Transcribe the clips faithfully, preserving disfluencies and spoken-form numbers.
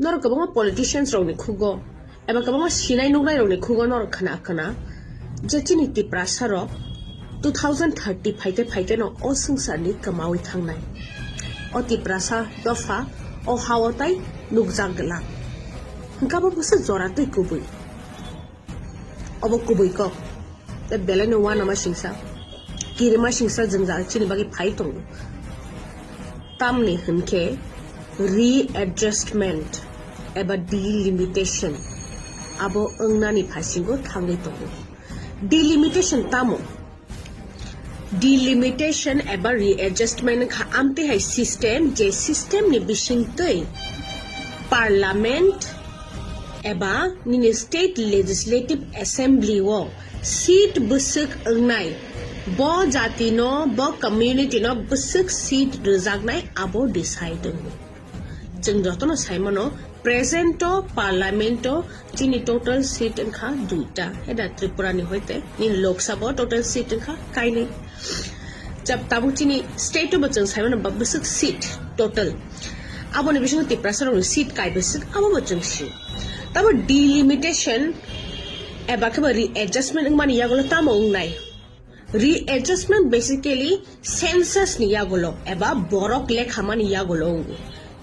Norok kwbangma politicians rokni khugo eba kwbangma sinai nuknai rokni khugo norok khna khna je chini Tiprasa rok two thousand thirty phaite phaite no o swngcharni kwmawi thangnai. O Tiprasa dopha o hao tai nukjak glak. Hwnkhe abo bwswk jora twi kubui. Obo kubui kok. Tei belai no uanama singsa, kirima singsa jwngjal chini bagwi phai tongo. Tamni hwnkhe readjustment eba delimitation abo wngnani phasingo thangwi tongo. Delimitation tamo? Delimitation eba readjustment wngkha amtwi hai system, je system ni bisingtwi parliament eba nini state legislative assembly o seat bwswk wngnai, bo jati no, bo community no bwswk seat rwjaknai abo decide wngo. Chwng jotono saimano, present o parliament o chini total seat wngkha duita. Heda Tripura ni hoite nini Lok Sabha o total seat wngkha kainwi. Jab tabuk chini state o bo chwng saimano ba bwswk seat total. Aboni bisingo Tiprasa rokni seat kai bwswk abo bo chwng si. Tabo delimitation eba khe bo readjustment wngmani yagulo tamo wngnai? Readjustment basically census ni yagulo eba borok lekhamani yagulo wngo.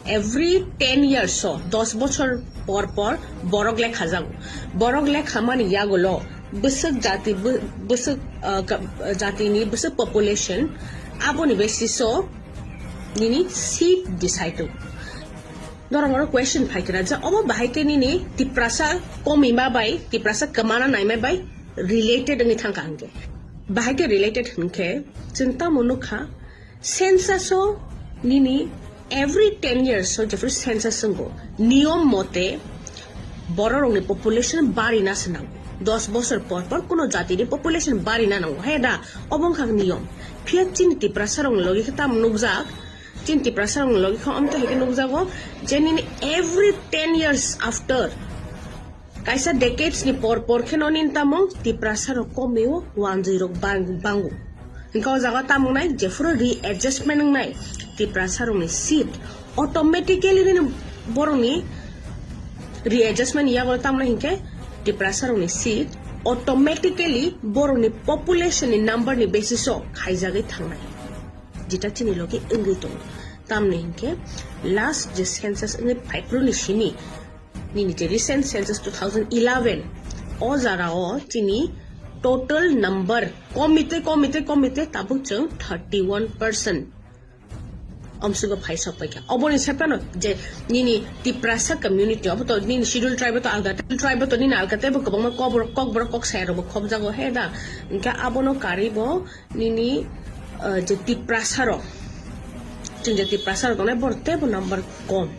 Every ten years o, dos bochor por por borok lekha jago. Borok lekhamani yagulo bwswk jati, bw-, bwswk, uh, ka-, jatini bwswk population, aboni basis o nini seat decide o. Norok oro question phai khe na je obo bahai khe nini Tiprasa komima bai, Tiprasa kwmana naima bai related wngwi thangkha hwnkhe. Bahai khe related hwnkhe chwng tamo nukha, census o nini every ten years o jephru census wngo, niyom mote bororokni population barina se nango. Dos bosor por por kuno jatini population barina nango, he da? Obo wngkha niyom. Phiya chini Tiprasa rokni logi khe tamo nukjak, chini Tiprasa rokni logi khe omtwi hai khe nukjago je nini every ten years after, kaisa decades ni por por kheno nini tamo Tiprasa rok komio, wanjwi rok bang-, bango. Hwnkhe o jaga tamo wngnai jephuru readjustment wngnai Tiprasa rokni seat automatically nini borokni readjustment yago tamo wngnai hwnkhe Tiprasa rokni seat automatically borokni population ni number ni basis o khaijagwi thangnai. Jeta chini logi wngwi tongo. Tamni hinkhe last je census wngwi phaiphuru ni simi, nini je recent census two thousand eleven, o jara o chini total number komite, komite, komite tabuk chwng thirty one percent omsugo phai sok paikha. Oboni sephano je nini Tiprasa community, obo to nini schedule tribe to alga, tribe to nini alga tebo kwbangma kokborok, kokborok kok saya rokbo khobjago he da. Hinkhe abono karwi bo nini, uh, je Tiprasa rok, chwng je Tiprasa rok tongnai, borok teibo number kom,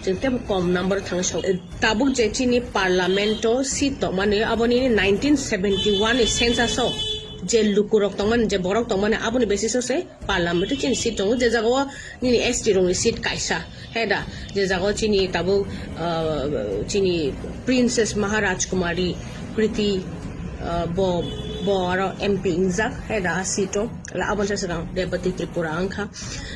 chwng teibo kom number thangwi song. Tabuk je chini parliament o seat tongmani, abo nini nineteen seventy one ni census o je lukurok tongmani, je borok tongmani, aboni basis o se parliament o chini seat tongo, je jaga o nini S T rokni seat kaisa. He da, je jaga o chini tabuk, ah, chini Princess Maharaj Kumari Kriti, ah, bo, bo aro M P ingjak, he da, a seat o. La aboni sa swkang Rebati Tripura wngkha.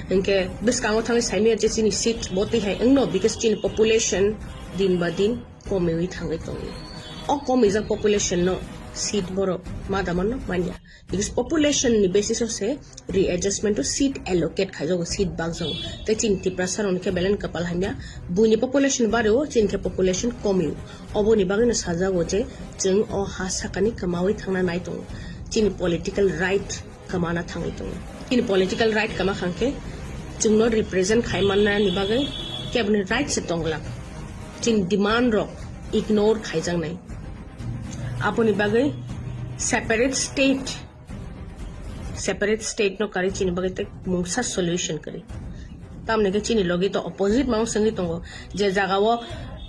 Hinkhe bwskango thangwi saimaya je chini seat bo twi hai wngno, because chini population din ba din komiwi thangwi tongo. O komijak population no seat borok ma da manno manya. Because population ni basis o se readjustment o seat allocate khaijago, seat bakjago. Tei chini Tiprasa rokni khe belai no kwpal hamya. Buini population bario, chini khe population komio. Oboni bagwi no sajago je chwng o ha sakani kwmawi thangna nai tongo. Chini political right kwmana thangwi tongo. Chini political right kwma khang khe chwngno represent khai manna ni bagwi keboni right se tongla. Chini demand rok ignore khaijaknai. Aboni bagwi separate state, separate state no kari chini bagwi tei mungsa solution kari. Tamni khe chini logi to opposite mang sengwi tongo, je jaga o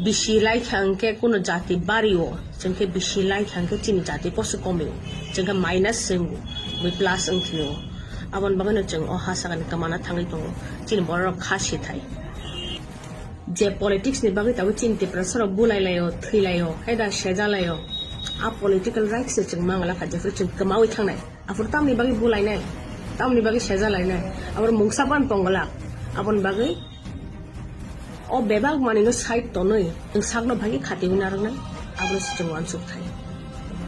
bisi lai kha hwnkhe kuno jati bari o, chwng khe bisi lai kha hwnkhe chini jati poso komi o, chwng khe minus sengwi plus wngkhe o. Aboni bagwi no chwng o ha sakani kwmana thangwi tongo, chini borok rok kha sithai. Je politics ni bagwi tabuk chini Tiprasa rok bulai lai o, thwi lai o, hai da seja lai o. A political rights se chwng mangla kha, jephru chwng kwmawi thangnai. Aphuru tamni bagwi bulai nai, tamni bagwi seja lai nai. Abor mungsa ban tongla, aboni bagwi O bebak manwino side tonwi, nwng sakno bagwi khatiwi narwknai, abono se chwng uansuk thai.